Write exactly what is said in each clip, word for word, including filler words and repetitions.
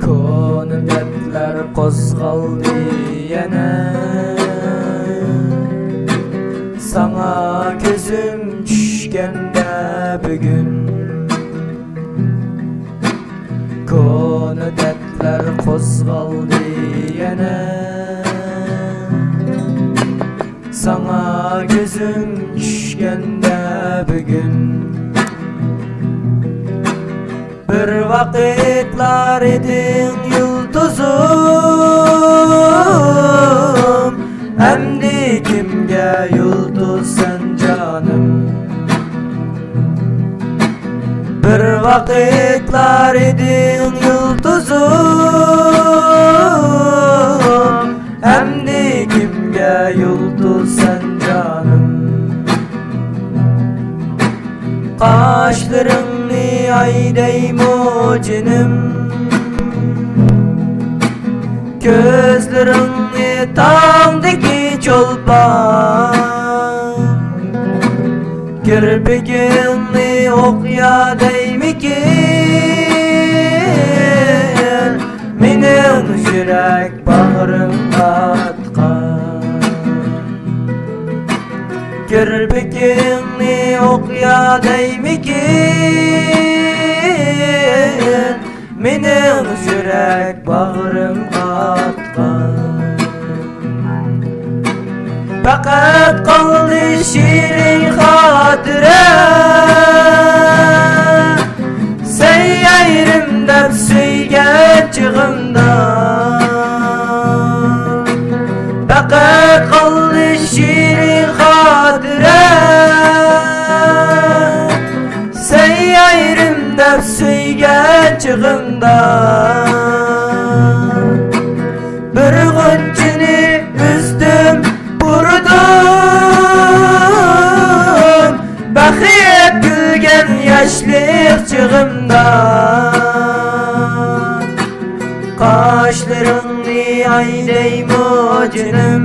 كونا دەردلەر قوزغالدى يەنە، ساڭا كۆزۈم چۈشكەندە بۈگۈن. كونا دەردلەر قوزغالدى يەنە، ساڭا كۆزۈم چۈشكەندە بۈگۈن. بىر ۋاقىتلار ئىدىڭ يۇلتۇزۇم، ئەمدى كىمگە يۇلتۇز سەن جانىم؟ بىر ۋاقىتلار ئىدىڭ يۇلتۇزۇم، ئەمدى كىمگە يۇلتۇز سەن جانىم؟ قاشلىرىڭنى ئاي دەيمۇ جېنىم، كۆزلىرىڭنى تاڭدىكى چولپان، كىرپىكىڭنى ئوقيا دەيمىكىن، مېنىڭ يۈرەك باغرىمغا ئاتقان. كىرپىكىڭنى ئوقيا دەيمىكىن، مېنىڭ يۈرەك باغرىمغا ئاتقان. پەقەت قالدى شېرىن خاتىرە، سەن ئايرىم دەپ سۆيگەن چېغىمدا. پەقەت قالدى شېرىن خاتىرە، سەن ئايرىم دەپ سۆيگەن چېغىمدا. بىر غۇنچىنى ئۈزدۈم، بۇرىدىم، بەخت كۈلگەن ياشلىق چېغىمدا. قاشلىرىڭنى ئاي دەيمۇ جېنىم،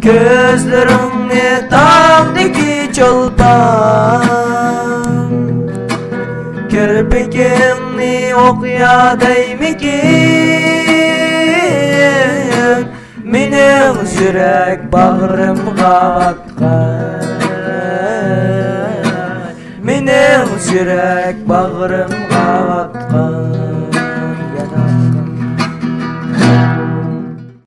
كۆزلىرىڭنى تاغدىكى چولپان، كىرپىكىڭنى ئوقيا دەيمىكىن، مېنىڭ يۈرەك باغرىمغا ئاتقان، مېنىڭ يۈرەك باغرىمغا ئاتقان.